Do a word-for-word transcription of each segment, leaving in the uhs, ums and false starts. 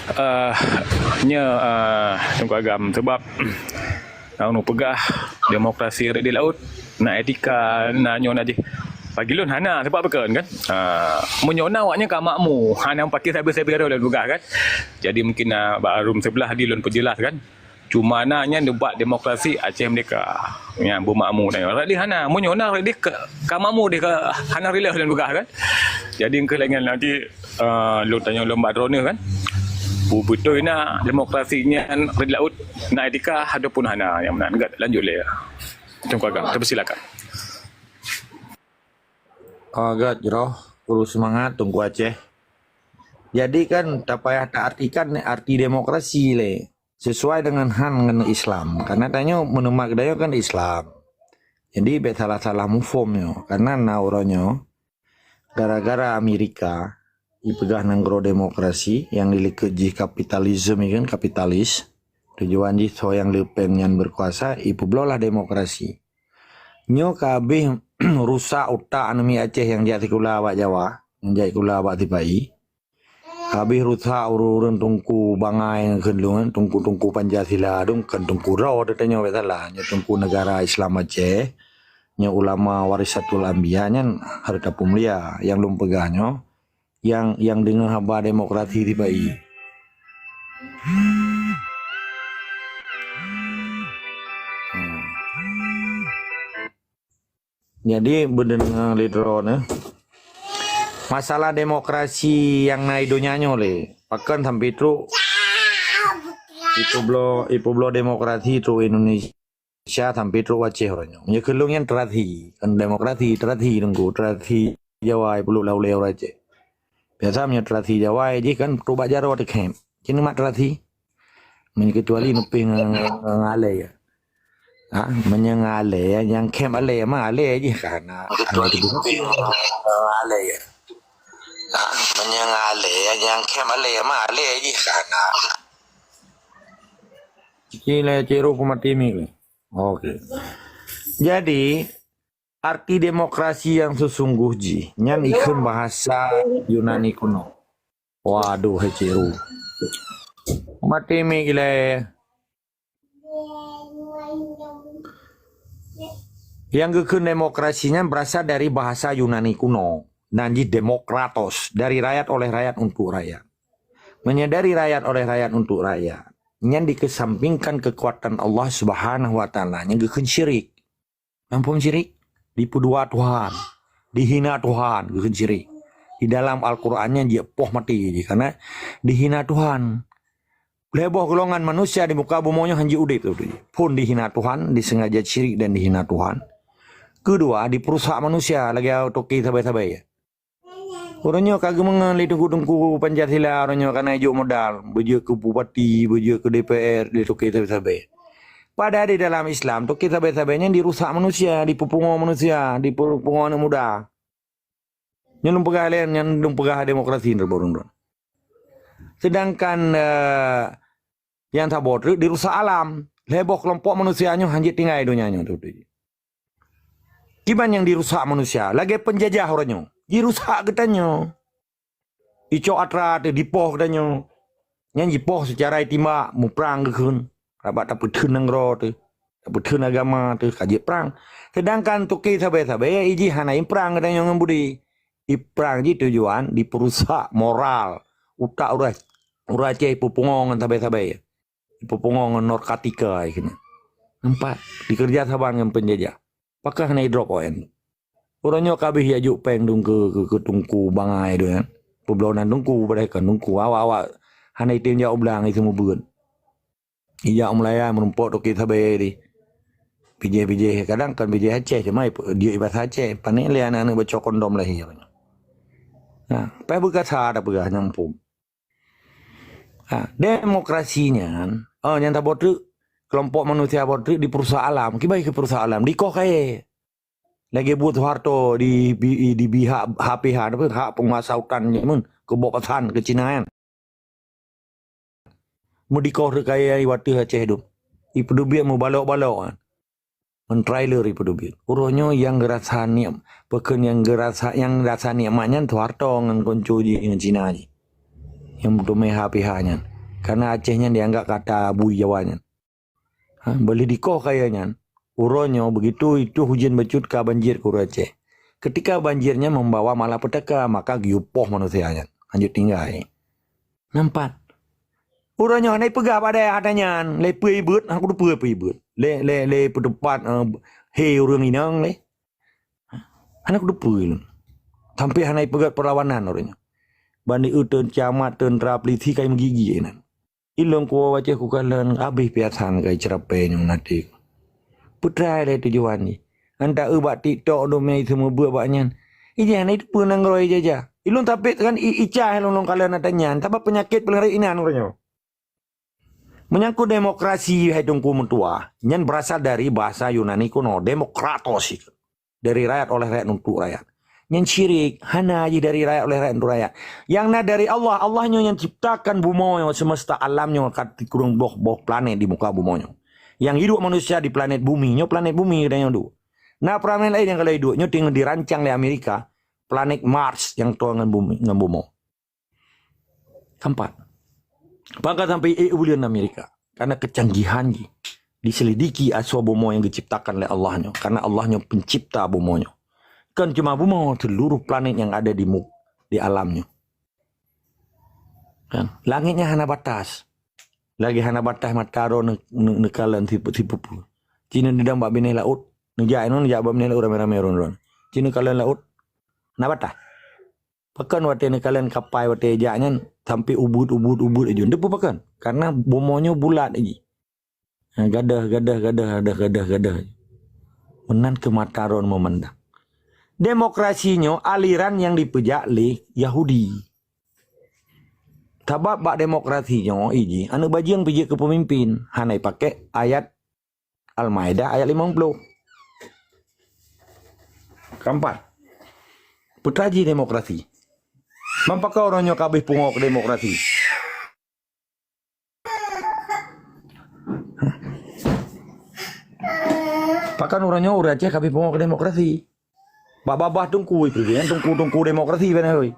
Eh, nyoe, eh, Teungku Agam, sebab ureuëng peugah demokrasi rhot di laôt, na etika, na nyoe na jih. Bagi lôn hana, sebab pakon kan? Ah, meunyoe na awaknyan ka makmu, hana pakai sabe-sabe lôn peugah kan? Jadi mungkin, ah, bak room sebelah di lôn peujelas kan? Cuma na nyan nibak demokrasi Aceh Merdeka. Nyan beumakmu na nyoe. Rhot di hana, meunyoe na rhot di ka, ka makmu di ka hana rilek lôn peugah kan? Jadi engkeuh lagée nanti, eh, lôn tanyong lom bak droeneuh kan? Beutôi na demokrasi nyan rhot di laôt, na etika ataupun hana? Nyang meunan, lanjut lé. Teungku Agam, terpersilakan. Ah, gét jroh, kru seumangat Teungku Aceh. Jadi kan tapayah taartikan arti demokrasi lé, sesuai dengan han ngon Islam. Karena tanyoe meuneumak geutanyoe kan Islam. Jadi bék salah-salah muphom nyoe. Karena na uroe nyoe gara-gara Amerika ipeugah nanggroe demokrasi nyang dilikot jih kapitalisme kan, kapitalis. Tujuan jih soe nyang le péng nyan berkuasa, ipeubloe lah demokrasi. Nyoe ka habéh rusak utak aneuk miet Aceh nyang jak sikula bak Jawa, nyang jak sikula bak sipa-i. Ka habéh rusak ureuëng-ureuëng teungku bangai ngon kheun lôn, teungku-teungku Pancasila dong, kon teungku droe teuh tanyoe bék salah, nyoe teungku negara Islam Aceh, nyoe ulama warisatul anbiya nyan hareuta peumulia nyang lôn peugah nyoe. Nyang, nyang deungoe haba demokrasi sipa-i. Hmm. Jadi beudeungoe lé droeneuh, masalah demokrasi nyang na i donya nyoe lé, pakon sampai trok ipeubloe, ipeubloe demokrasi trok Indonesia. Malaysia sampai trok Aceh uroe nyoe. Meunyoe keu lôn nyan terasi, kon demokrasi, terasi Teungku, terasi Jawa ipeulok lam ulée uroe Aceh. Biasa meunyoe terasi Jawa jih kan trok bak jaroe teukhém. Cit neumat terasi. Meunyoe kecuali neupih nge-, nge-, ngalée ya. Ha, meunyoe ngalée ya, nyang khém alée ma alée jih ka hana. Kecuali neupih nge-, ngalée ya. Ha, meunyoe ngalée ya, nyang khém alée ma alée jih ka hana. Cik lé, Cik Ru peumaté mik lé. Oke. Jadi, arti demokrasi nyang seusunggoh jih nyan ikheun bahasa Yunani kuno. Waduh, hai Cik Ru. Peumaté mik lé. Nyang geukheun demokrasi nyan berasal dari bahasa Yunani kuno, nan jih demokratos, dari rakyat, oleh rakyat, untuk rakyat. Meunyoe dari rakyat, oleh rakyat, untuk rakyat, nyan dikesampingkan kekuatan Allah Subhanahu wa Taala nyang geukheun syirik. Nyan phon syirik? Dipeudua Tuhan, dihina Tuhan, geukheun syirik. Di dalam Al-Quran nyan jeuet poh maté jih, karena dihina Tuhan. Lhée boh golongan manusia di muka bumoe nyoe hanjeuet udeb, phon dihina Tuhan, disengaja syirik dan dihina Tuhan. Keudua, dipeurusak manusia lagée toke sabe-sabe. Uroe nyoe ka geumeungon lé teungku-teungku Pancasila, uroe nyoe ka na ijok modal, beujeuet keu bupati, beujeuet keu D P R, lé toke sabe-sabe. Padahai di dalam Islam, toke sabe-sabe nyan dirusak manusia, dipeupungoe manusia, dipeupungoe aneuk muda. Nyan lôn peugah lé, nyan lôn peugah demokrasi, droe-droe. Sedangkan, eh, nyang saboh treuk dirusak alam. Lhée boh keulompok manusia nyoe hanjeuet tinggai donya nyoe, teuh. Kiban nyang dirusak manusia, lagée penjajah uroe nyoe. Jirusak geutanyoe. Icok atra teuh dipoh geutanyoe. Nyan jipoh seucara itimbak, muprang geukheun. Rabat tapeutheun nanggroe teuh, tapeutheun agama teuh, ka jeuet prang. Sedangkan toke sabe-sabe, ijih hana iprang geutanyoe ngon budi. Iprang jih tujuan dipeurusak moral, utak ureuëng, ureuëng Aceh ipeupungoe ngon sabe-sabe. Ipeupungoe ngon narkotika, ikheun. Nampak? Dikeureuja saban ngon penjajah. Pakon hana idrop O N? Uroe nyoe ka habéh ijok péng dong keu, keu, keu teungku bangai dong nyan. Peubloe nan teungku, padahai kon teungku. Awak-awak hana item jak u blang, item u beuet. Ijak u meulayan meurumpok toke sabe di. Bijéh-bijéh, kadang kon bijéh Aceh, cuma ip-, jeuet basa Aceh. Pané lé aneuk-aneuk baco kondom lahé. Ha, pai beukasa tapeugah nyang phon. Ha, demokrasi nyan, oh, nyang saboh treuk, keulompok manusia saboh treuk dipeurusak alam. Kiban keu peurusak alam? Dikoh kayée. Lagée buet Soeharto di, di, dibi hak H P H, apa, hak penguasa hutan nyan, keu bok pasan, keu Cina nyan. Meudikoh treuk kayée watée Aceh dum. Ipeuteubiet meubalok-balok nyan. Ngon trailer ipeuteubiet. Uroe nyoe nyang geurasa nik-, pakon nyang geurasa, nyang rasa nikmat nyan Soeharto ngon konco jih ngon Cina jih. Nyang meuteumé H P H nyan. Karena Aceh nyan dianggap kata bui Jawa nyan. Ha, boleh dikoh kaya nyan. Uroe nyoe begitu itu hujan bacut ka banjir ke Aceh. Ketika banjir nyan membawa malapetaka, maka geuyue poh manusia nyan. Hanjeuet tinggai. Nampak? Uroe nyoe hana peugah bak dayah ata nyan, lé peue ibeuet, aku teupeue peue ibeuet. Lé, lé, lé peuteupat, eh, he ureuëng inong lé. Hana kuteupeue lôn. Sampai hana ipeugét peulawanan uroe nyoe. Ban di eu teun camat, teuntra, polisi ka meugigi nan. Ilôn kuwoe wacée kukalon habéh piasan keu ceurapée nyoe naté. Peutrai lé tujuan jih. Anta eu bak TikTok domé seumeubeuet bak nyan. Ijih hana iteupeue nanggroe ijajah. Ilôn tapét kan i-, icah lôn lôn kalon ata nyan. Sabab peunyakét paléng rayeuk inan uroe nyoe. Menyangkut demokrasi, hai Teungku meutuah, nyan berasal dari bahasa Yunani kuno, demokratos itu. Dari rakyat, oleh rakyat, untuk rakyat. Nyan syirik, hana jih dari rakyat, oleh rakyat, untuk rakyat. Yang na dari Allah, Allah nyoe yang ciptakan bumoe, semesta alam nyoe, kat kureueng boh, boh planet di muka bumoe nyoe. Yang hidup manusia di planet bumi, nyoe planet bumi geutanyoe duek. Na planet lain yang kalau hidup, nyoe tinggal dirancang oleh Amerika, planet Mars yang tua ngan bumi, ngan bumoe. Keempat, bahkan sampai ék buleuen Amerika. Karena kecanggihan jih. Diselidiki asoe bumoe yang diciptakan oleh Allah nyoe. Karena Allah nyoe pencipta bumoe nyoe. Kan cuma bumoe, seluruh planet yang ada di mu-, di alam nyoe. Kan? Langit nyan hana batas. Lagi hana batas mata droe ne-, ne-, neukalon si, si peue-peue. Cina didang bak binéh laôt. Neujak inoe, neujak bak binéh laôt ramé-ramé droe-droe. Cina kalon laôt. Hana batas. Pakon watée neukalon kapai watée jak nyan sampai ubit-ubit-ubit aju. Nteupeu pakon? Karena bumoe nyoe bulat jih. Ha, gadoh, gadoh, gadoh, gadoh, gadoh, gadoh. Meunan keu mata droe meumandang. Demokrasi nyoe aliran nyang dipeujak lé Yahudi. Sabab bak demokrasi nyoe iji aneuëk bajeueng pijeuet keu peumimpin, hana ipakék ayat Al-Maidah ayat limong ploh. Keempat, peutaji demokrasi. Meupakat uroe nyoe ka habéh pungo keu demokrasi. Pakon uroe nyoe ureuëng Aceh ka habéh pungo keu demokrasi. Bak babah teungku itu, kan teungku-teungku demokrasi bana hoi.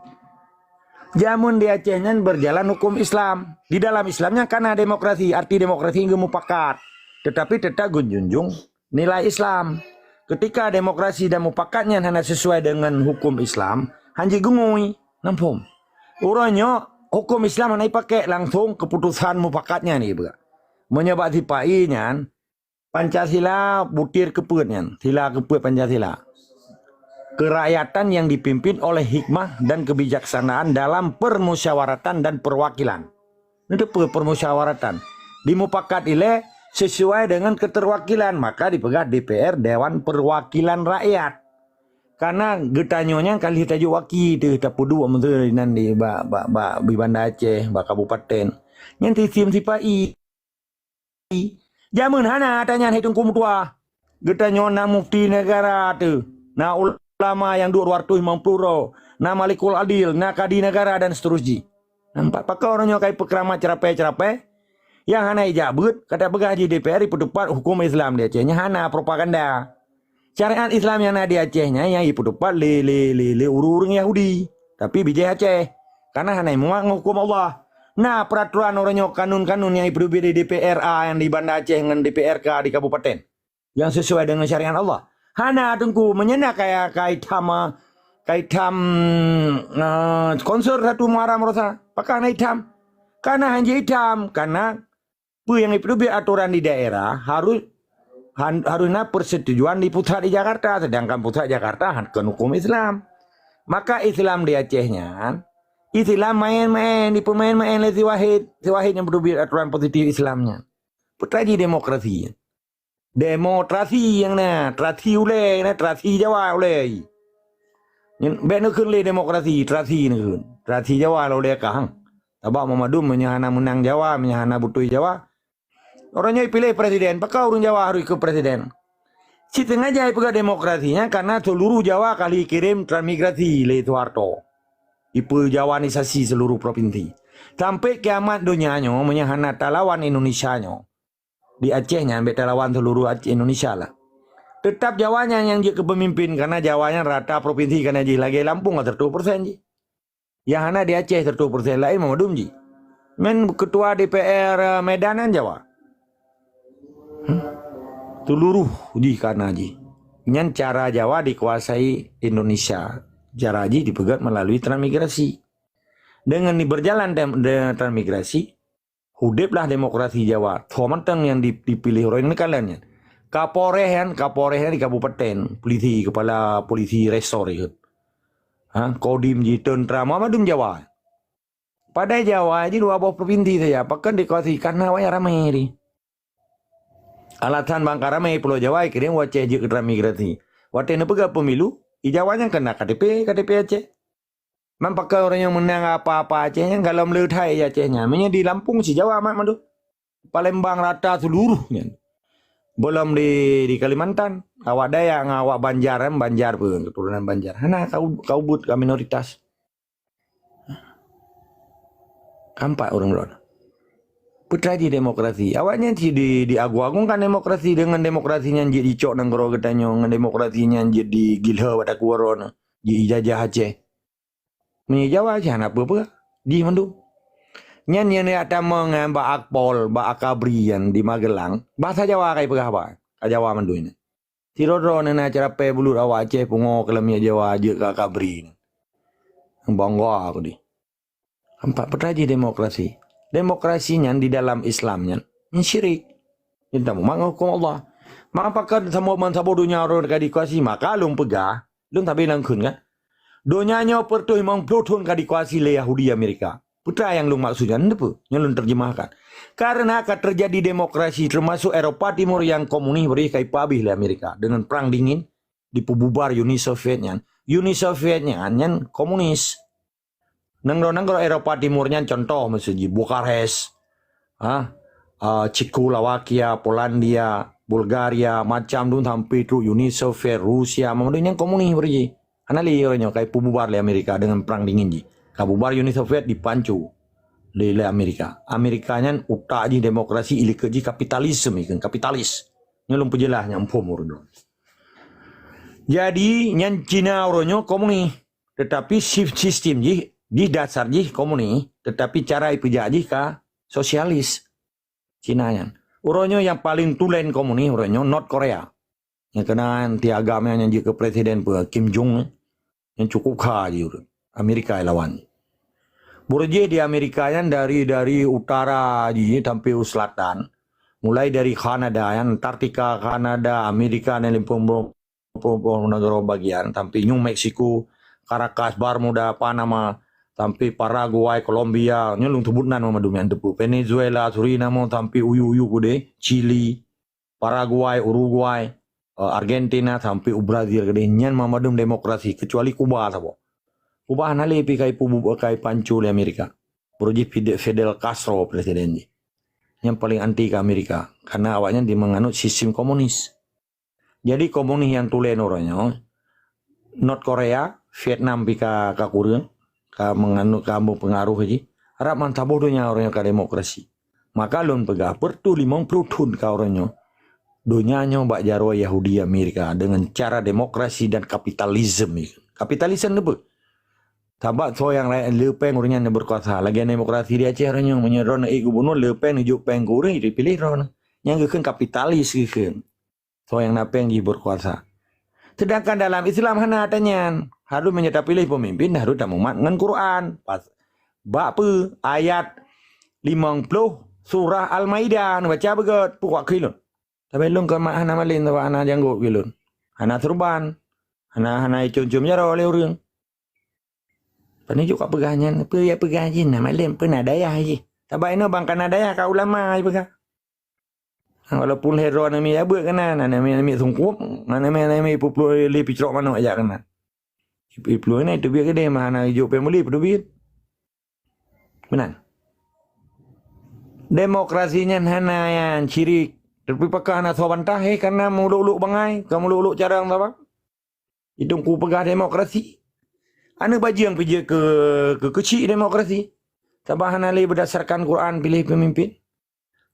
Jameun di Aceh nyan berjalan hukum Islam. Di dalam Islam nyan kana demokrasi, arti demokrasi geumupakat. Tetapi tetap geujunjung nilai Islam. Ketika demokrasi dan mupakat nyan hana sesuai dengan hukum Islam, hanjeuet geungui. Namphom. Uroe nyoe hukum Islam hana ipakék langsung keputusan mupakat nyan iba. Meunyoe bak sipa-i nyan, Pancasila butir keupeuet nyan, sila keupeuet Pancasila. Kerakyatan yang dipimpin oleh hikmah dan kebijaksanaan dalam permusyawaratan dan perwakilan. Nyan teupeue permusyawaratan? Dimupakat ilée sesuai dengan keterwakilan, maka dipeugah D P R, Dewan Perwakilan Rakyat. Karena geutanyoe nyan ka lheueh tajok waki teuh tapeuduek meuseu nan di bak, bak, bak, di Banda Aceh, bak kabupaten. Nyan sistem sipa-i. Jameun hana ata nyan hai Teungku meutuah. Geutanyoe na mufti negara teuh, na ulama nyang duek dua ratus lima puluh droe, na malikul adil, na kadi negara dan seterus jih. Nampak pakon uroe nyoe ka ipeukeuramat ceurapée-ceurapée nyang hana ijak beuet, ka tapeugah jih D P R ipeuteupat huköm Islam di Aceh nyan hana, propaganda. Syariat Islam nyang na di Aceh nyan nyang ipeuteupat lé, lé, lé, lé ureuëng-ureuëng Yahudi, tapi bijéh Aceh. Karena hana imumat ngon huköm Allah. Na peuratoran uroe nyoe, kanun-kanun nyang ipeuteubiet di D P R A nyang di Banda Aceh ngon D P R K di kabupaten nyang sesuai dengan syariat Allah. Hana Teungku, meunyoe na kaya ka itam, ka itam, eh, sponsor satu Muharram Rosa, pakon hana itam? Karena hanjeuet itam, karena peue nyang ipeuteubiet atoran di daerah harus, han-, harus na persetujuan di pusat di Jakarta, sedangkan pusat Jakarta han-, kon huköm Islam. Maka Islam di Aceh nyan, Islam maén-maén, dipeumaén-maén lé si Wahid, si Wahid nyang peuteubiet atoran positif Islam nyan. Peutaji demokrasi. Demokrasi nyang na, terasi ulée na, terasi Jawa ulée. Nyan bék neukheun lé demokrasi, terasi neukheun. Terasi Jawa lah ulée kahang. Sabab meumandum meunyoe hana meunang Jawa, meunyoe hana beutôi Jawa, uroe nyoe ipiléh presiden, pakon ureuëng Jawa harôh ikot presiden? Cit sengaja ipeugah demokrasi nyan karena seuluruh Jawa ka lheueh ikirém transmigrasi lé Soeharto. Ipeujawanisasi seuluruh propinsi. Sampai kiamat donya nyoe meunyoe hana talawan Indonesia nyoe, di Aceh nyan bék talawan seuluruh Aceh Indonesia lah. Teutap Jawa nyan nyang jeuet keu peumimpén, karena Jawa nyan rata propinsi kana jih lagée Lampung ka seratus persen jih. Nyang hana di Aceh seratus persen laén meumandum jih. Men ketua D P R, eh, Medan kan Jawa. Hmm? Seuluruh jih kana jih. Nyan cara Jawa dikuasai Indonesia. Cara jih dipeugét melalui transmigrasi. Dengan diberjalan dem-, de-, transmigrasi, hudeblah demokrasi Jawa. Soe mantong nyang di-, dipilih uroe nyoe kalon nyan. Kapolres nyan, kapolres nyan di kabupaten, polisi, kepala polisi resor ikot. Ha, kodim jih, tentera, mandum Jawa. Padahai Jawa jih dua boh provinsi saja, pakon dikuasai, karena awaknyan ramé jih. Alasan bangka ramé Pulo Jawa, ikirém u Aceh jeuet keu transmigrasi. Watée neupeugah pemilu, di Jawa nyan keunan K T P, K T P Aceh. Man pakon ureuëng nyang meunang apa-apa Aceh nyan galom le that di Aceh nyan. Meunyoe di Lampung si Jawa mat mandum. Palembang rata seuluruh nyan. Belom di, di Kalimantan, awak Dayak ngon awak Banjar, kan, Banjar pun, keturunan Banjar. Hana kau, kau buet ka minoritas. Kampak ureuëng droe. Peue teuma jih demokrasi. Awaknyan cit di, diagung-agungkan demokrasi, dengan demokrasi nyan jeuet jicok nanggroe geutanyoe, ngon demokrasi nyan jeuet digilho bak takue droe, jeuet jijajah Aceh. Meunyoe Jawa cit hana peue-peue, jih mandum. Nyan nyang jak tamong nyan bak Akpol, bak Akabri nyan di Magelang, bahasa Jawa ka jipeugah haba, ka Jawa mandum nyan. Sidroe-droe na ceurapée bulut awak Aceh pungo keu lamiet Jawa jeuet keu Akabri nyan. Bangga aku di. Ampat peue teuma jih demokrasi. Demokrasi nyan di dalam Islam nyan, nyan syirik. Nyan tamumat ngon huköm Allah. Maka pakon saboh ban saboh donya ureuëng ka dikuasai, maka lôn peugah, lôn sabe lam kheun kan. Donya nyoe peureutôh limong ploh thon ka dikuasai lé Yahudi Amerika. Peue teuma nyang lôn maksud nyan, peue nyang lôn terjemahkan. Karena ka terjadi demokrasi, termasuk Eropa Timur nyang komunis bri ka ipeuhabéh lé Amerika dengan perang dingin, dipeububar Uni Soviet nyan. Uni Soviet nyan, nyan komunis. Nanggroe-nanggroe Eropa Timur nyan contoh miseue jih Bukares, ha, ah, Cekoslowakia, Polandia, Bulgaria, macam dum sampai trok Uni Soviet, Rusia, mandum nyan komunis bri jih. Hana lé uroe nyoe ka ipeububar lé Amerika dengan perang dingin jih. Ka bubar Uni Soviet dipancu lé, lé Amerika. Amerika nyan utak jih demokrasi, ilikot jih kapitalisme, ikheun kapitalis. Nyoe lôn peujeulaih nyang phom uroe nyoe. Jadi nyan Cina uroe nyoe komunis. Tetapi si-, sistem jih, jih dasar jih komunis, tetapi cara ipeujak jih ka sosialis Cina nyan. Uroe nyoe nyang paleng tulen komunis uroe nyoe North Korea. Nyang keunan tiagam nyan nyang jeuet keu presiden peue, Kim Jong, nyang cukup kha jih ureuëng. Amerika lawan. Beureujeih di Amerika nyan dari, dari utara jih sampai u selatan. Mulai dari Kanada nyan, Antartika, Kanada, Amerika nyan limong ploh nanggroe bagian, sampai New Mexico, Caracas, Bermuda, Panama, sampai Paraguay, Colombia, nyoe lôn seubut nan mandum nyang teupeu. Venezuela, Suriname, sampai u yue-yue keudeh, Chili, Paraguay, Uruguay, eh, Argentina, sampai u Brazil keudeh. Nyan mandum demokrasi, kecuali Kuba saboh. Kuba hana lé pih ka ipu-, ka ipancu lé Amerika. Beureujeih Fide-, Fidel Castro presiden jih. Nyang paleng anti keu Amerika, karena awaknyan di meunganut sistem komunis. Jadi komunis nyang tulen uroe nyoe, North Korea, Vietnam pih ka, ka kureueng, ka meunganut, ka meupeungaruh jih. Rab ban saboh donya uroe nyoe ka demokrasi. Maka lôn peugah, peureutôh limong ploh thon ka uroe nyoe, donya nyoe bak jaroe Yahudi Amerika dengan cara demokrasi dan kapitalisme. Kapitalisme neupeue? Sabab soe nyang rakyat le péng ureuëng nyan beukuasa. Lagée demokrasi di Aceh uroe nyoe, meunyoe droeneuh ék gubunur, le péng neujok péng keu ureuëng, dipiléh droeneuh. Nyang geukheun kapitalis geukheun. Soe nyang na péng jih beukuasa. Sedangkan dalam Islam hana ata nyan. Harôh meunyoe tapiléh peumimpin, harôh tamumat ngon Quran. Pas, bak peue? Ayat limong ploh surah Al-Maidah, neubaca beugét, peue kuat keu lôn. Tapi lôn kon ma-, hana malem, sabab hana janggot keu lôn. Hana surban. Hana, hana icom-com jaroe lé ureuëng. Pane jok ka peugah nyan, peue ya peugah jih, na malem, peue na dayah jih. Sabab inoe bang ka na dayah ka ulama jipeugah. Ha, walaupun lhée droe aneuk miet ya beuet keunan, aneuk miet, aneuk miet sungkup, aneuk miet, aneuk miet ipupluek lé picrok manok jak keunan. Ipupluek keunan, teubiet keudeh, mah hana jok péng meuli, peuteubiet. Meunan. Demokrasi nyan hana nyan syirik. Tapi pakon hana soe bantah, eh, karena muluk-uluk bangai, ka muluk-uluk carông saban. Di Teungku peugah demokrasi. Aneuk bajeueng pih jeuet keu, keu keuchik demokrasi. Sabab hana lé beudasarkan Quran piléh peumimpin.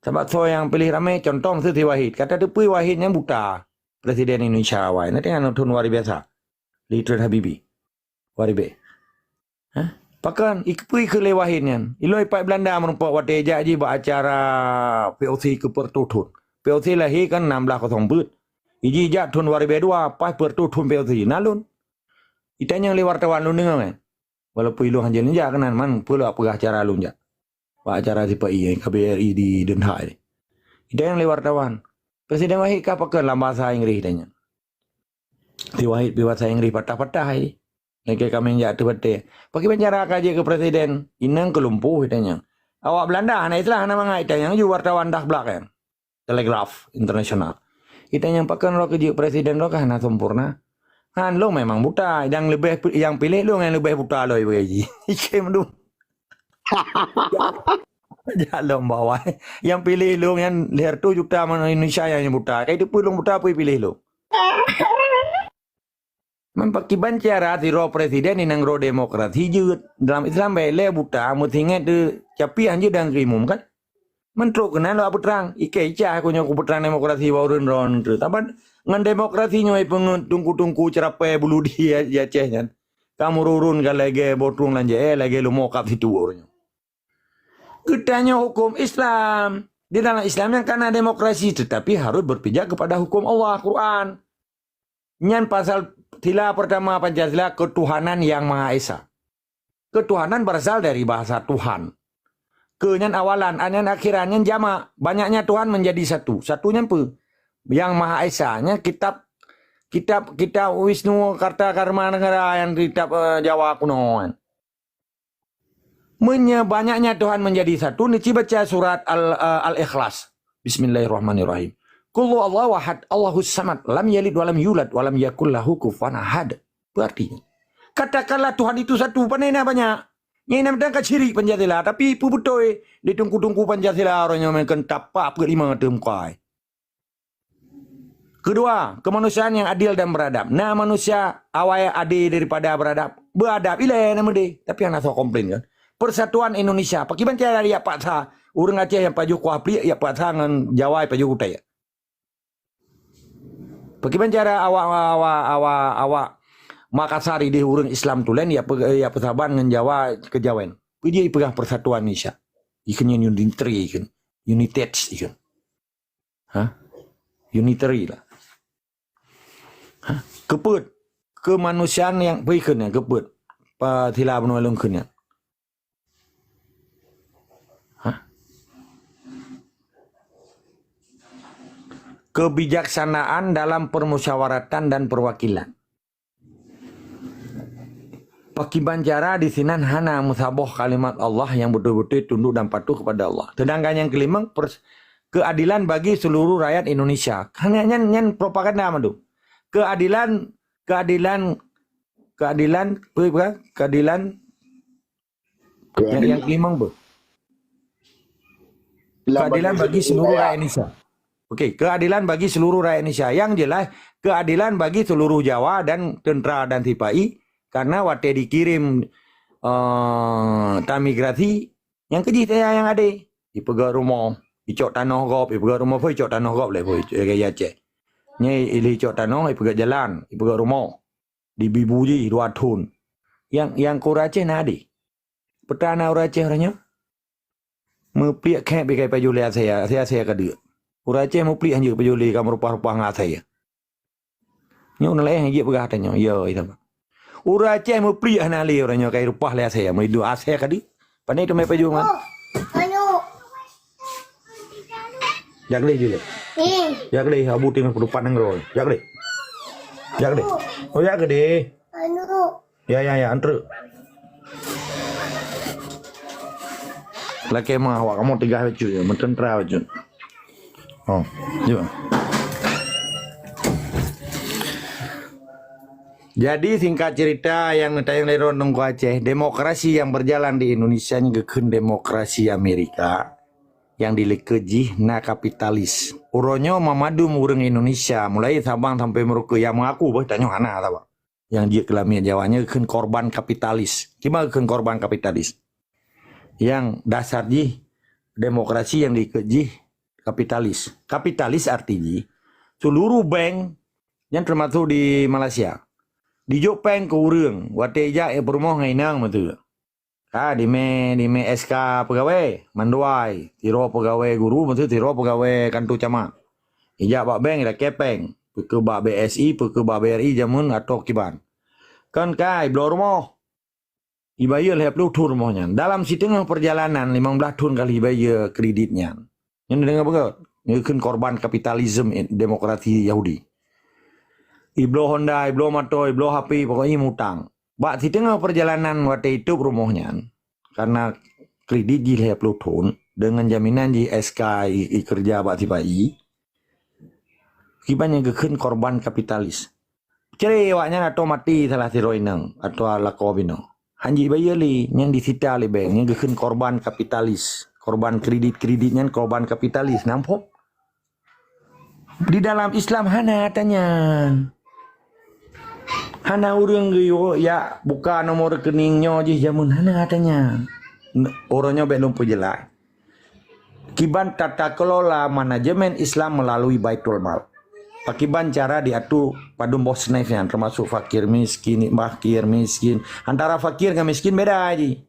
Sabab soe nyang piléh ramé, contoh miseue si Wahid. Ka tateupeue Wahid nyan buta. Presiden Indonesia awai. Nanti nyan thon luar biasa. Lé Idris Habibie. Luar biasa. Hah? Pakon, ikeupeue ikheun lé Wahid nyan? Ilôn ipat Belanda meurumpok watée jak jih bak acara V O C keu peureutôh thon. V O C lahé kan enam belas kosong peuet. Iji jak thon dua ribu dua, pas peureutôh thon V O C. Na lôn. Itanyong lé wartawan lôn deungoe kan. Walaupun ilôn hanjeuet jak keunan, man peue lôn peugah acara lôn jak. Bak acara sipa-i, K B R I di Den Haag. Itanyong lé wartawan. Presiden Wahid ka pakon lam bahasa Inggris itanyong. Si Wahid pi bahasa Inggris patah-patah ai. Lagée kaméng jak teuh batée. Pakriban cara ka jeuet keu presiden? Inong keu lumpuh itanyong. Awak Belanda hana Islam hana mangat itanyong ju wartawan dah blak kan. Telegraph International. Itanyong pakon droe keu jeuet presiden droe ka hana sempurna. Han lôn memang buta, nyang leubeh nyang piléh lôn nyang leubeh buta lom bagi jih. Ikém dum. Jak lom bawai. Nyang piléh lôn nyan lhèe reutôh juta manusia nyang buta. Kai teupeu lôn buta peue piléh lôn. Man pakriban cara sidroe presiden inong roh demokrasi jeuet. Dalam Islam bèk lé buta meusinget teuh capiah jeuet dan keumum kan? Man trok keunan lôn peutrang. Ikei cah ku nyoe kupeutrang demokrasi bak ureueng droe teuh. Saban ngon demokrasi nyoe ipeungeut tungku-tungku ceurapée bulu di Aceh nyan. Ka meururun ka lagée boh trueng lam jée, lagée leumo kap situ ureueng nyoe. Geutanyoe huköm Islam. Di dalam Islam nyan ka na demokrasi, tetapi harus berpijak kepada huköm Allah, Quran. Nyan pasal sila pertama Pancasila, ketuhanan yang Maha Esa. Ketuhanan berasal dari bahasa Tuhan. Ke nyan awalan, a nyan akhiran, nyan jamak. Banyaknya Tuhan menjadi satu. Satu nyan peue? Yang Maha Esa. Nyan kitab, kitab, kitab Wisnu Karta Karma Negara yang kitab, eh, Jawa kuno kan. Meunyoe banyaknya Tuhan menjadi satu, neuci baca surat Al-, eh, Al-Ikhlas. Bismillahirrahmanirrahim. Qul huwallahu ahad, Allahus samad, lam yalid walam yulad, walam yakul lahu kufuwan ahad. Apa artinya? Katakanlah Tuhan itu satu, pane na banyak. Nyan inong meudan ka syirik Pancasila, tapi peue beutôi di tungku-tungku Pancasila uroe nyoe meukeun tapak peuet lima ateueh muka ai. Kedua, kemanusiaan yang adil dan beradab. Na manusia awai adé daripada beradab. Beradab ilée na meudeh, tapi hana soe komplain kan. Persatuan Indonesia, pakriban cara yak paksa ureueng Aceh nyang pajoh kuah pliek yak paksa ngon Jawa pajoh kutai. Pakriban cara awak, awak, awak, awak Makassar ideh ureueng Islam tulen yak pe-, yak peusaban ngon Jawa keujawen. Peue jih ipeugah persatuan Indonesia? Ikheun nyan unitary ikheun. United ikheun. Ha? Unitary lah. Ha? Keupeuet. Kemanusiaan nyang peue ikheun nyan keupeuet. Pa sila bunoe lôn kheun nyan. Ha? Kebijaksanaan dalam permusyawaratan dan perwakilan. Pakriban cara di sinan hana meusaboh kalimat Allah nyang beutôi-beutôi tunduk dan patuh kepada Allah. Sedangkan nyang keulimong, pers-, keadilan bagi seluruh rakyat Indonesia. Hana nyan, nyan propaganda mandum. Keadilan, keadilan, keadilan, apa, apa? Keadilan, yang, yang keulimong apa? Keadilan bagi seluruh rakyat Indonesia. Okey, keadilan bagi seluruh rakyat Indonesia. Yang jelas, keadilan bagi seluruh Jawa dan tentera dan sipa-i, karena watée dikirim, eh, transmigrasi, nyang keujih saya nyang adé. Ipeugah rumoh, icok tanoh gob, ipeugah rumoh pun icok tanoh gob lé pun, icok, icok, icok. Nyan ilée icok tanoh, ipeugah jalan, ipeugah rumoh. Dibibu jih dua thon. Nyang, nyang keu ureueng Aceh na adé. Peue teuma na ureueng Aceh uroe nyoe? Meupliek khép ikai pajoh lé asèe, asèe-asèe ka deuk. Ureueng Aceh meupliek hanjeuet pajoh lé ka meurupah-rupah ngon asèe. Nyoe ureueng laén hanjeuet peugah tanyoe, ya, itu. Ureueng Aceh meupliek hana lé uroe nyoe kai rupah lé asèe, meuidu asèe ka deuk. Pane teumé pajoh ngon. Jak lé jih lé. Jak lé, Abu tinggai peudupat nanggroe. Jak lé. Jak lé. Oh, jak lé. Ya, ya, ya, antre. Lakée meuh awak kamoe teugah bacut, meuteuntra bacut. Oh, jeuet. Jadi, singkat cerita, nyang neutanyong lé droeneuh Teungku Aceh, demokrasi yang berjalan di Indonesia nyoe geukheun demokrasi Amerika nyang di likot jih na kapitalis. Uroe nyoe meumandum ureuëng Indonesia, mulai Sabang sampai Merauke, nyang mengaku bah tanyoe hana Sabang. Nyang jeuet keu lamiet Jawa nyoe geukheun korban kapitalis. Kiban geukheun korban kapitalis? Nyang dasar jih demokrasi nyang di likot jih kapitalis. Kapitalis arti jih, seluruh bank nyan teumasok di Malaysia, jijok péng keu ureuëng watée jak peurumoh ngon inong meuteue. Ka dimé, dimé S K peugawée, manduai, sidroe peugawée guru, maksud sidroe peugawée kantor camat. Ijak bak bank, ilakée péng, peu keuh bak B S I, peu keuh bak B R I jameun atau kiban. Kon ka ibloe rumoh. Ibayeue lhée ploh thon rumoh nyan. Dalam siteungoh peurjalanan limong blaih thon ka lheueh ibayeue kredit nyan. Nyan deungoe beugét, nyan geukheun korban kapitalisme demokrasi Yahudi. Ibloe Honda, ibloe moto, ibloe H P, pokokjih mutang. Bak siteungoh peurjalanan watée itôb rumoh nyan, kareuna kredit jih lhée ploh thon, deungon jaminan jih S K i, ikeureuja bak sipa-i, kiban nyang geukheun korban kapitalis. Cre awaknyan atau maté salah sidroe inong, atau lakoe binoe. Hanjeuet ibayeue lé, nyan disita lé bank, nyan geukheun korban kapitalis. Korban kredit-kredit nyan korban kapitalis. Nampak? Di dalam Islam hana ata nyan. Hana ureuëng geuyue jak buka nomor rekening nyoe jih jameun, hana ata nyan. N-, uroe nyoe bék lôn peujeulaih. Kiban tata kelola manajemen Islam melalui Baitul Mal. Pakiban cara diatu padum boh snif nyan, termasuk fakir miskin, fakir miskin. Antara fakir ngon miskin beda jih.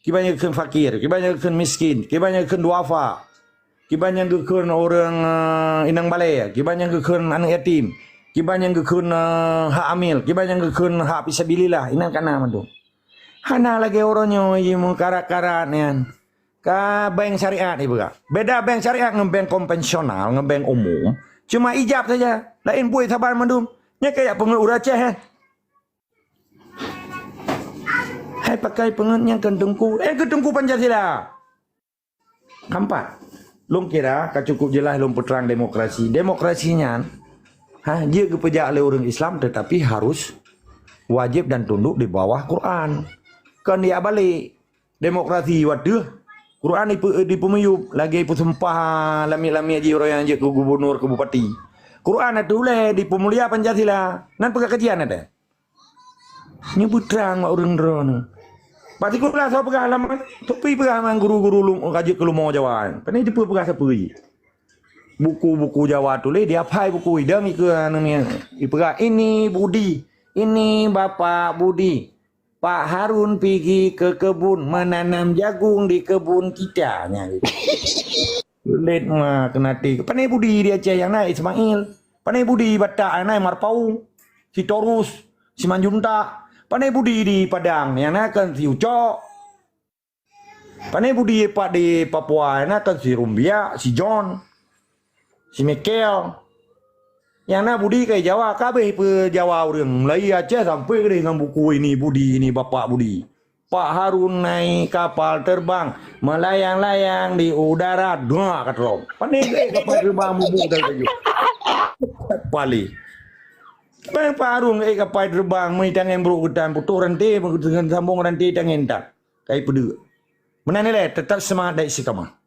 Kiban nyang geukheun fakir, kiban nyang geukheun miskin, kiban nyang geukheun duafa, kiban nyang geukheun ureuëng, eh, inong balée, kiban nyang geukheun aneuëk yatim, kiban nyang geukheun, eh, hak amil, kiban nyang geukheun hak fisabilillah, inan kana mandum. Hana lagée uroe nyoe jih meukarat-karat nyan. Ka bank syariat ipeugah. Beda bank syariat ngon bank konvensional, ngon bank umum. Cuma ijab saja. Laén buet saban mandum. Nyan kayak peungeut ureuëng Aceh, eh. Hai pakai peungeut nyang keu teungku. Eh, keu teungku Pancasila. Keempat. Lôn kira ka cukup jeulaih lôn peutrang demokrasi. Demokrasi nyan, ha, jeuet geupeujak lé ureuëng Islam tetapi harus wajib dan tunduk di bawah Quran. Kon yak balik. Demokrasi wateuh Quran dipe-, dipeumiyueb lagée peusumpah lamiet-lamiet jih uroe nyang jeuet keu gubunur, keu bupati. Quran ateueh ulée dipeumulia Pancasila. Nan peugah kajian ada. Nyoe beutrang bak ureuëng droeneuh. Bak sikula soe peugah lam, tapi peugah ngon guru-guru lum-, ka jeuet keu lumoe Jawa. Pane dipeue peugah sapeue jih. Buku-buku Jawa tuléh, diaphai buku idong ikeue anu nyan. Ipeugah, "Ini Budi, ini Bapak Budi. Pak Harun pigi ke kebun, menanam jagung di kebun kita." Nyan. Lét ma keunaté. Pane Budi di Aceh nyang na Ismail. Pane Budi Batak nyang na Marpaung. Sitorus, Simanjuntak. Pane Budi di Padang nyang na kan si Ucok. Pane Budi pat di Papua nyang na kan si Rumbia, si John, si Michael. Nyang na Budi kai Jawa, kabeh pe Jawa ureuëng. Mulai Aceh sampai keudeh ngon buku ini Budi, ini Bapak Budi. Pak Harun naik kapal terbang, melayang-layang di udara, dua ka terong. Pane eh kapal terbang bubuk dari baju. Pali. Bang Pak Harun eh kapal terbang, mei tangan brok geutan, putoh ranté, sambung ranté tangan tak. Kai peudeuek. Meunan ilée, tetap semangat dan istiqamah.